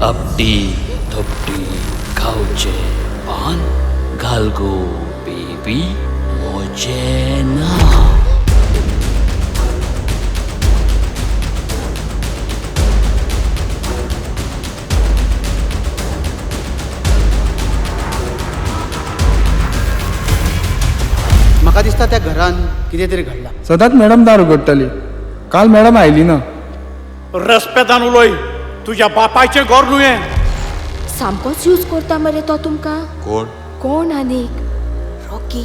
आपटी थपटी खावचे पान घाल गो बेबी म्हजें ना. म्हाका दिसता त्या घरान कितें तरी घडलां. सदांच मॅडम दार उगडटाली, काल मॅडम आयली ना. रस्पेदान उलय, तुज्या बापायचें घर न्हय हें. सामकोच यूज करता मरे तो तुमकां. कोण कोण आनीक, रॉकी.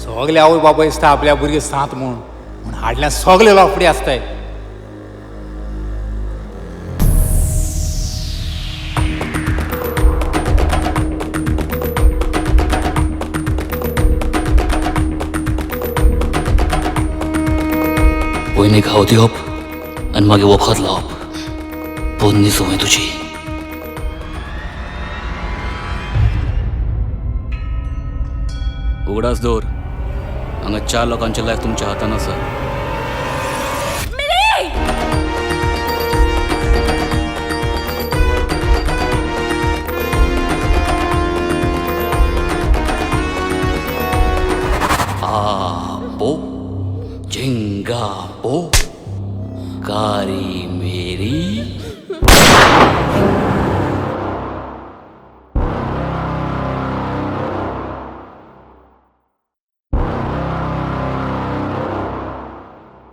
सगले आवय बापाय दिसता आपल्या भुरगे सात म्हूण, पूण हाडल्या सगले लोफडी आसताय. पयलीं घाव दिवप आनी मागीर वखद लावप, पोन्नी संवय तुजी. उगडास दवर, हांगा 4 लोकांचे लायफ तुमच्या हातान आसा. आपो झिंगापो कारी.